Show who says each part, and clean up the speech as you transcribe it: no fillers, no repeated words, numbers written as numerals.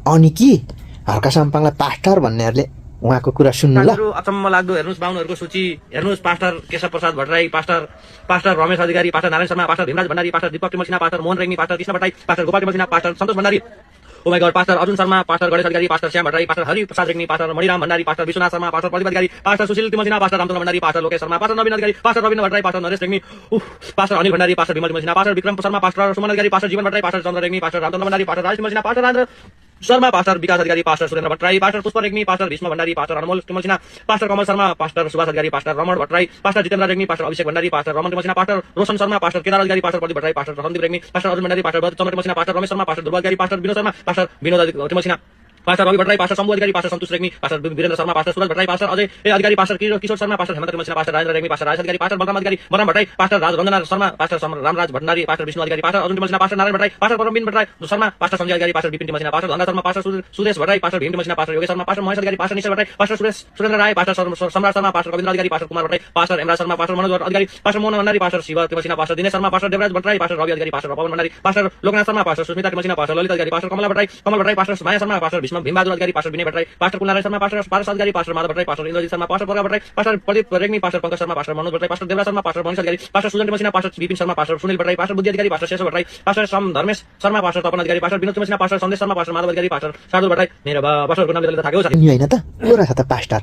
Speaker 1: अनि कि हर्का साम्पाङलाई पास्टर भन्नेहरूले उहाँको कुरा सुन्नु ल।
Speaker 2: अचम्म लाग्दो हेर्नुहोस् बाहुनहरूको सूची हेर्नुहोस्। Pastor Keshav Prasad Bhattarai, pastor Ramesh Adhikari, pastor Narayan Sharma, pastor Bhimraj Bhandari, pastor Deepak Timal Sinha, pastor Mohan Regmi, pastor Krishna Bhattarai, pastor Gopal Timal Sinha, pastor Santosh Bhandari, oh my god, pastor Arjun Sharma, pastor Ganesh Adhikari, pastor Shyam Bhattarai, pastor Hari Prasad Regmi, pastor Maniram Bhandari, pastor Bishwanath Sharma, pastor Pradeep Adhikari, pastor Sushil Timal Sinha, pastor Ramchandra Bhandari, pastor Lokesh Sharma, pastor Naveen Adhikari, pastor Rabindra Bhattarai, pastor Naresh Regmi, pastor Anil Bhandari, pastor Bimal Timal Sinha, pastor Bikram Sharma, pastor Suman Adhikari, pastor Jiwan Bhattarai, pastor Chandra Regmi, pastor Ramchandra Bhandari, pastor Rajesh Timal Sinha, pastor Rajendra Sharma, pastor Bikash Adhikari, pastor Surendra Bhattarai, pastor Pushpa Regmi, pastor Bhishma Bhandari, pastor Anmol Timal Sinha, pastor Kamal Sharma, pastor Subhash Adhikari, pastor Raman Bhattarai, pastor Jitendra Regmi, pastor Abhishek Bhandari, pastor Raman टिमल Sinha, pastor Roshan Sharma, pastor Kedar Adhikari, pastor Pradeep Bhattarai, pastor Sandeep Regmi, pastor Arjun Bhandari, pastor Chandra Timal Sinha, pastor Ramesh Sharma, pastor Dhruv Adhikari, pastor Binod Sharma, pastor Vinod Timal Sinha, pastor Rabi Bhattarai, pastor Shambhu Adhikari, pastor Santosh Regmi, pastor Birendra Sharma, pastor Suraj Bhattarai, pastor Ajay Adhikari, pastor Kishor Sharma, pastor Hemant Timal Sinha, pastor Rajendra Regmi, pastor Rajesh Adhikari, pastor Balram Adhikari, Balram Bhattarai, pastor Ranjana Sharma, pastor Ramraj Bhandari, pastor Bishnu Adhikari, pastor Arjun Timal Sinha, pastor Narayan Bhattarai, pastor Parambin Bhattarai Sharma, pastor Sanjay Adhikari, pastor Bipin Timal Sinha, pastor Dhanraj Sharma, pastor Suresh Bhattarai, pastor Bhim Timal Sinha, pastor Yogesh Sharma, pastor Mahesh Adhikari, pastor Nishchal Bhattarai, pastor Surendra Rai, pastor Samrat Sharma, pastor Rabindra Adhikari, pastor Kumar Bhattarai, pastor Hemraj Sharma, pastor Manoj Adhikari, pastor Mohan Bhandari, pastor Shiv टिमल Sinha, pastor Dinesh Sharma, pastor Devraj Bhattarai, pastor Ravi Adhikari, pastor Pawan Bhandari, pastor Lokanath Sharma, pastor Susmita Timal Sinha, pastor Lalit Adhikari, pastor Kamal Bhattarai, pastor Maya Sharma, pastor Bhimbahadur Adhikari, pastor Vinay Bhattarai, pastor Kulnarayan Sharma, pastor Paras Adhikari, pastor Madhav Bhattarai, pastor Indrajit Sharma, pastor Pragya Bhattarai, pastor Pradeep Regmi, pastor Pankaj Sharma, pastor Manoj Bhattarai, pastor Devraj Sharma, pastor Manish Adhikari, pastor Sujan Timal Sinha, pastor Vipin Sharma, pastor Sunil Bhattarai, pastor Buddhi Adhikari, pastor Sheshav Bhattarai, pastor Dharmesh Sharma, pastor Tapan Adhikari, pastor Vinod Timal Sinha, pastor Sandesh Sharma, pastor Madhav Adhikari, pastor Shardul Bhattarai, मेरो पास्टरको नामले थाहा
Speaker 1: नि होइन त, को रहेछ त पास्टर।